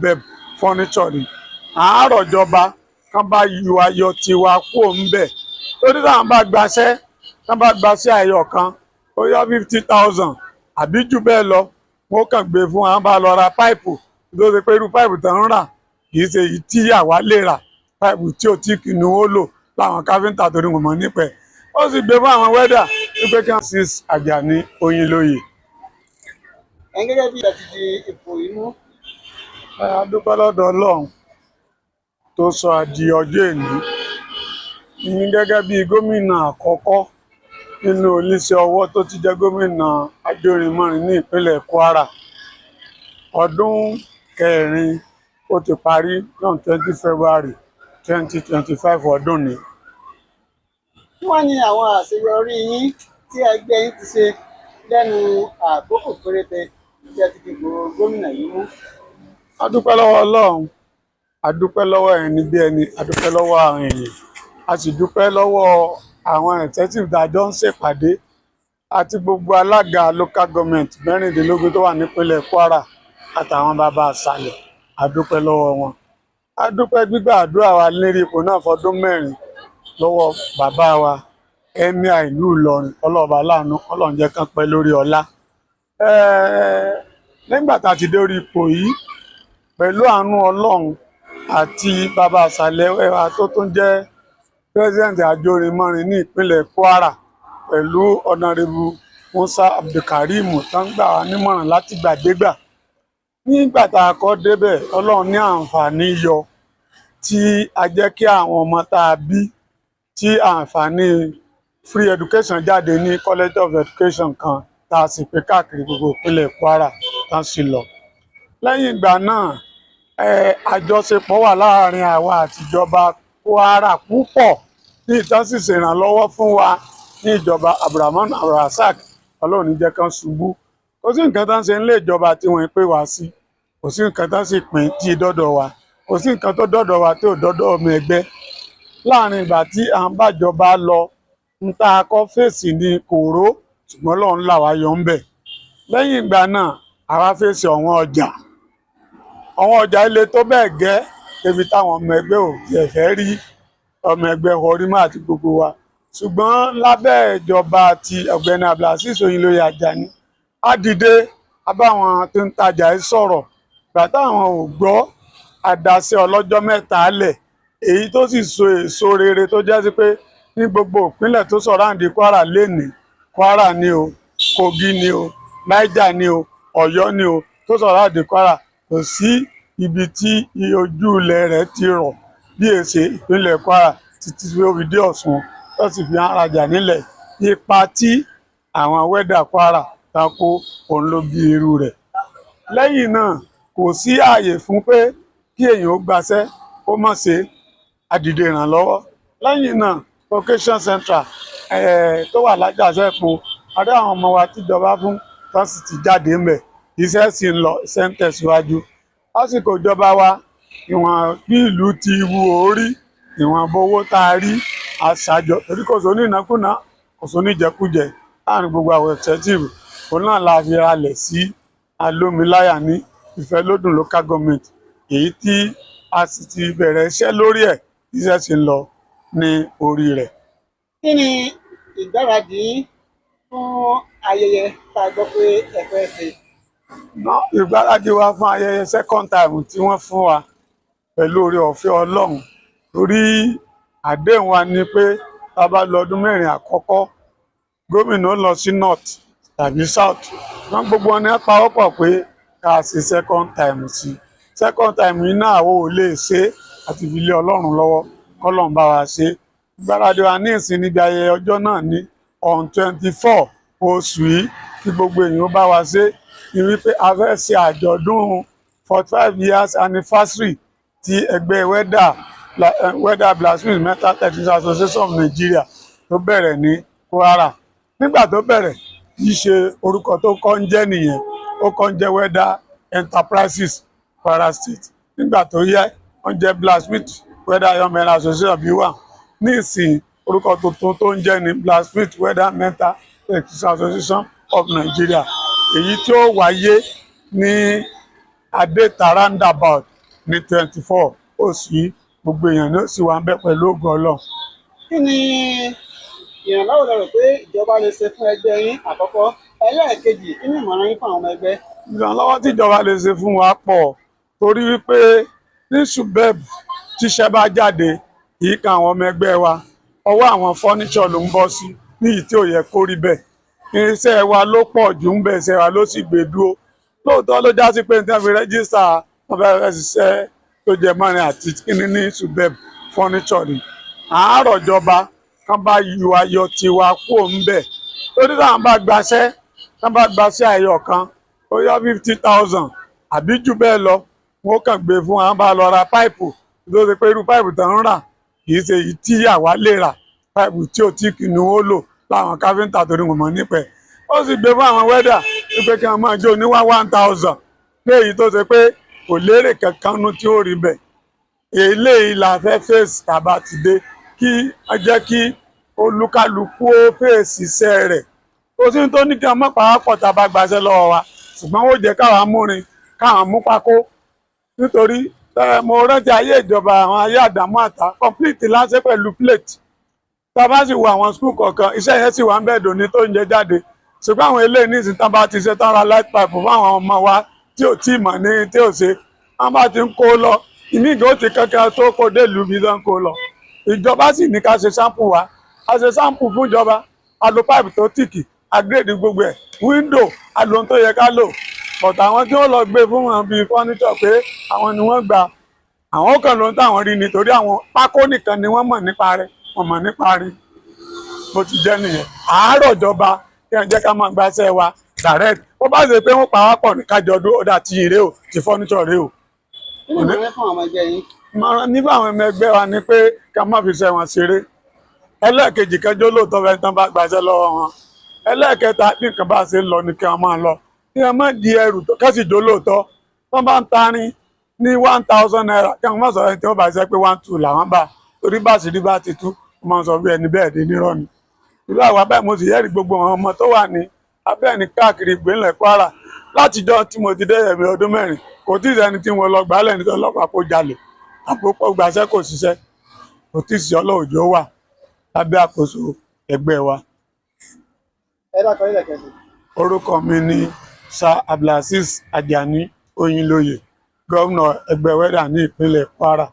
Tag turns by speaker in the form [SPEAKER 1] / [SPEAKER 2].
[SPEAKER 1] Bẹ́ẹ̀ furniture ni àárọ̀ ìjọba kán bá yọ ayọ̀ tiwa kúò ńbẹ̀, torí táwọn bá gbaṣẹ́, tán bá gbaṣẹ́ ẹyọ kan, ó yá 50,000 àbí jù bẹ́ẹ̀ lọ, wọ́n kàn gbé fún wa, bá lọ ra pipe tó ṣe pé irú pipe tán ń rà kì í ṣe èyí tí àwa lè rà. Pipe tí ò tí kì ní ó lò láwọn káfíńtà, torí wọn mọ̀ nípa ẹ̀. Ó sì gbé fún àwọn welder wípé kí wọ́n six Àjàní Oyinlóye.
[SPEAKER 2] Ẹ̀yin gẹ́gẹ́ bí ẹ ti di ipò inú.
[SPEAKER 1] A dúpẹ́ lọ́dọ̀ Ọlọ́run tó sọ àdì ọjọ́ èní ní gẹ́gẹ́ bí gómìnà àkọ́kọ́ nínú oníṣẹ́ ọwọ́ tó ti jẹ́ gómìnà ajórinmọ́rin ní ìpínlẹ̀ Kwara. Ọdún kẹrin ó ti parí náà, 20 February 2025 ọdún ni.
[SPEAKER 2] Kí wọ́n ní àwọn àṣeyọrí yín tí ẹgbẹ́ yín ti ṣe lẹ́nu àkókò péréte tí ẹ ti dìbò gómìnà yìí mú?
[SPEAKER 1] A dúpẹ́ lọ́wọ́ Ọlọ́run, a dúpẹ́ lọ́wọ́ ẹni bí ẹni, a dúpẹ́ lọ́wọ́ àwọn èèyàn, a sì dúpẹ́ lọ́wọ́ àwọn executive tá a jọ ń ṣèpàdé àti gbogbo alága local government 16 tó wà nípínlẹ̀ Kwara àtàwọn bàbá àṣàlẹ̀. A dúpẹ́ lọ́wọ́ wọn. A dúpẹ́ gbígbà àdúrà wa lérí ipò náà fọdún 4 lọ́wọ́ bàbá wa, Emir ìlú Ìlọrin, ọlọ́ọ̀bà láàánú. Ọlọ́run jẹ́ kán pẹ́ lórí ọlá. Nígbà tá a ti dé orí ipò yìí, pẹ̀lú àánú Ọlọ́run àti bàbá àṣàlẹ̀ wa tó tún jẹ́ president ajórinmọ́rin ní ìpínlẹ̀ Kwara, pẹ̀lú Honourable Musa Abdulkareem tó ń gbà wá nímọ̀ràn láti gbàdégbà, nígbà tá a kọ́ débẹ̀, Ọlọ́run ní àǹfààní yọ tí a jẹ́ kí àwọn ọmọ tá a bí tí àǹfààní free education jáde ní College of Education kan tá a sì pé káàkiri gbogbo ìpínlẹ̀ Kwara tá a sì lọ. Lẹ́yìn ìgbà náà, àjọṣepọ̀ wà láàrin àwa àtìjọba Kwara púpọ̀ ní ìtàn sì ṣèrànlọ́wọ́ fún wa ní ìjọba Abdulrahman Abdulrasaq. Ọlọ́run ní jẹ́ kán ṣubú. Kò sí nǹkan tó ń ṣe nílé ìjọba tí wọ́n pè wá sí, kò sí nǹkan tó sì pín tí dọ́dọ̀ wa, kò sí nǹkan tó dọ́dọ̀ wa tó dọ́dọ̀ ọmọ ẹgbẹ́. Láàrin ìgbà tí à ń bàjọba lọ, ń tá a kọ́ fèsì ní kòró, ṣùgbọ́n Ọlọ́run là wá yọ ń bẹ̀. Lẹ́yìn ìgbà náà, àwa fèsì ọ̀wọ́n ọjà. Ọ̀wọ́n ọjà ilé tó bẹ́ẹ̀ gẹ́ débi táwọn ọmọ ẹgbẹ́ ò tiẹ̀ fẹ́ rí ọmọ ẹgbẹ́ ọrímọ àti gbogbo wa. Ṣùgbọ́n lábẹ́ ìjọba ti Ọ̀gbẹ́ni Abdulazeez Oyinlóye Àjàní, á dìde abáwọn tó ń tajà ẹ sọ̀rọ̀. Ìgbà táwọn ò gbọ́, àdàsẹ ọlọ́jọ́ 3 lẹ̀, èyí tó sì so èso rere tó jẹ́ sí pé ní gbogbo ìpínlẹ̀ tó surround Kwara lénìí, Kwara ni o, Kogi ni o, Niger ni o, Ọ̀yọ́ ni o, tó surround Kwara, kò sí ibi tí ojú ilẹ̀ rẹ̀ ti rọ̀ bí èsè ìpínlẹ̀ Kwara títí tí ó fi dé Ọ̀ṣun, tó sì fi hàn rajà nílẹ̀. Ipa tí àwọn welder Kwara ta kó, òun ló bí irú rẹ̀. Lẹ́yìn náà, kò sí ààyè fún pé kí èèyàn ó gbaṣẹ́ kó má ṣe àdìde ìrànlọ́wọ́. Lẹ́yìn náà, vocation central tó wà lájàṣẹ́pọ̀, adé àwọn ọmọ wa tíjọba fún tó sì ti jáde ńbẹ̀, iṣẹ́ sì ń lọ, iṣẹ́ ń tẹ̀síwájú. Lásìkò ìjọba wa, ìwọ̀n bí ìlú ti wú orí, ìwọ̀n owó tá a rí àṣàjọ, torí kò sóní ìnákúnàá, kò sóní ìjẹkújẹ láàrin gbogbo àwọn executive. Òun náà la fi ralẹ̀ sí Alómiláyà ní Ìfẹ́lódùn Local Government, èyí tí a sì ti bẹ̀rẹ̀ iṣẹ́ lórí ẹ̀, iṣẹ́ sì ń lọ ní orí rẹ̀.
[SPEAKER 2] Kí ni ìgbáradì yín fún ayẹyẹ tá a gbọ́ pé ẹ fẹ́ ṣe?
[SPEAKER 1] Ìgbáradì wa fún ayẹyẹ second time tí wọ́n fún wa, pẹ̀lú oore ọ̀fẹ́ Ọlọ́run, torí àdéhùn wa ni pé tá a bá lọ ọdún 4 àkọ́kọ́, gómìnà ó lọ sí north tàbí south. Wọ́n gbogbo wọn ní pawọ́pọ̀ pé ká ṣe second time sí. Second time yìí náà, àwọn ò lè ṣe é, àti fi lé Ọlọ́run lọ́wọ́, kọ́lọ́run bá wa ṣe. Ìgbáradì wa ní ìsìn níbi ayẹyẹ ọjọ́ náà ní on 24 oṣù yìí, kí gbogbo èèyàn ó bá wa ṣe, ni wípé a fẹ́ ṣe àjọ̀dún 45 years anniversary ti ẹgbẹ́ welder Blacksmith Metal Technicians Association of Nigeria tó bẹ̀rẹ̀ ní Kwara. Nígbà tó bẹ̀rẹ̀, kì í ṣe orúkọ tó kọ́ ń jẹ́ nìyẹn. Ó kọ́ ń jẹ́ Welder Enterprises Kwara State. Nígbà tó yẹ, ó ń jẹ́ Blacksmith Welder Iron Men Association bí wà. Ní ìsìn, orúkọ tuntun tó ń jẹ́ ní Blacksmith Welder Metal Technicians Association of Nigeria, èyí tí ó wáyé ní Adéta roundabout ní 24 oṣù yìí. Gbogbo èèyàn ló sì wà ń bẹ pẹ̀lú ògo Ọlọ́run.
[SPEAKER 2] Kí ni ìrànlọ́wọ́ lẹ rò pé ìjọba lè ṣe fún ẹgbẹ́ yín àkọ́kọ́? Ẹlẹ́ẹ̀kejì, kí ni ìmọ̀ràn yín fún àwọn ọmọ ẹgbẹ́?
[SPEAKER 1] Ìrànlọ́wọ́ tíjọba lè ṣe fún wa pọ̀, torí wípé ní SUBEB tíṣẹ́ bá jáde, kì í kan àwọn ọmọ ẹgbẹ́ wa, ọwọ́ àwọn fọ́níṣọ̀ ló ń bọ́ sí, níyì tí ò yẹ kó rí bẹ́ẹ̀. Irinṣẹ́ wa ló pọ̀ jù ń bẹ̀, iṣẹ́ wa ló sì gbé dúró. Lóòótọ́ ló já sí pé ní wọ́n fi register wọ́n fẹ́ fẹ́ ṣiṣẹ́ tó jẹ mọ́rin àti kíní ní SUBEB fọ́níṣọ̀ ni. Àárọ̀ ìjọba kán bá yọ ayọ̀ tiwa kúrò ń bẹ̀, torí táwọn bá gbaṣẹ́, kán bá gbaṣẹ́ ayọ̀ kan ó yá 50,000 àbí jù bẹ́ẹ̀ lọ, wọn kàn gbé fún wa, bá lọ ra páìpù tó ṣe pé irú páìpù tó ń rà kì í ṣe èyí tí àwa lè rà, páìpù tí ò tí kìnnìún ó lò láwọn káfíńtà torí wọn mọ̀ nípẹ̀. Ó sì gbé fún àwọn wẹ́dà wípé kí wọ́n máa jó ní wá 1,000 pé èyí tó ṣe pé kò lérè kankan nú tí ó rí bẹ̀. Eléyìí la fẹ́ fèsì tàbá ti dé, kí wọ́n jẹ́ kí olúkálukú ó fèsì iṣẹ́ rẹ̀. Kò sí ní tó ní kí wọ́n mọ̀ pàápọ̀ tàbá gbaṣẹ́ lọ́wọ́ wa, ṣùgbọ́n ó jẹ́ káwa múrin káwọn mú pákó, nítorí mo rántí ayé ìjọba àwọn ayé àdámọ́ àtà complete láṣẹ pẹ̀lú plate. Tá a bá sì wo àwọn school kọ̀ọ̀kan, iṣẹ́ yẹn sì wà ń bẹ́ẹ̀ dòní tó ń jẹ jáde. Ṣùgbọ́n àwọn eléyìí ní ìsìn tán bá ti ṣe tán ra light pipe fún àwọn ọmọ wa tí ò tí ì mọ̀ ní tí ò ṣe, wọ́n bá ti ń kó lọ, ìmí ìgbà ó ti kankan tó kó dé ìlú bí tán kó lọ. Ìjọba sì ní ká ṣe sample wa, a ṣe sample fún ìjọba, a lo pipe tó tìkì, a grade gbogbo ẹ̀, window a lo ohun tó yẹ ká lò. But àwọn tí wọ́n lọ gbé fún wọn bíi furniture pé àwọn ni wọ́n gbà, àwọn kan ló ń táwọn rí nítorí àwọn pákó nìkan ni wọ́n mọ̀ nípa rẹ̀, wọ́n mọ̀ nípa rí. Bó ti jẹ́ nìyẹn. Àárọ̀ ìjọba kí wọ́n jẹ́ ká máa gbaṣẹ́ wa direct. Bó bá ṣe pé wọ́n pa wá pọ̀ ní kájọ dúró, ó dà tí rèé o, ti furniture rèé o.
[SPEAKER 2] Kí ni ìmọ̀ràn yín fún àwọn ọmọ ẹgbẹ́ yín?
[SPEAKER 1] Ìmọ̀ràn nígbà àwọn ọmọ ẹgbẹ́ wa ni pé ká má fi ṣe wọn ṣeré. Ẹlẹ́ẹ̀kejì, kẹjọ́ lóòótọ́ fẹ́ tán bá gbaṣẹ́ lọ́wọ́ wọn. Ẹlẹ́ẹ̀kẹta, bí nǹkan bá ṣe ń lọ ni kí wọ́n máa lọ. Kí wọ́n má di ẹrù tó kẹ́sì jó lóòótọ́. Wọ́n bá ń tarin ní ₦1,000, kí wọ́n má sọ ẹni tí wọ́n bá ṣe pé 1,200 làwọn bá, torí bá sì rí bá ti tú, wọ́n máa ń sọ bí ẹni bẹ́ẹ̀ di nírọ́ ni. Irú àwa báyìí mo sì yẹ́rìí gbogbo àwọn ọmọ tó wà ní abẹ́ẹ̀ni káàkiri ìpínlẹ̀ Kwara látijọ́ tí mo ti dé ẹ̀mí ọdún 4, kò tí ì sẹ́ni tí mo lọ gbálẹ̀ nítorí ọlọ́pàá kó jalè àpòpọ̀ gbàṣẹ́ kò ṣiṣẹ́, kò tí ì sí. Ọlọ́òjò wà lábẹ́ àkóso ẹgbẹ́ wa.
[SPEAKER 2] Ẹ dákọ̀ ilẹ̀ kẹsì.
[SPEAKER 1] Orúkọ mi ni Sir Abdulazeez Ajani Oyinlóye, gómìnà ẹgbẹ́ wẹ́dà ní ìpínlẹ̀ Kwara.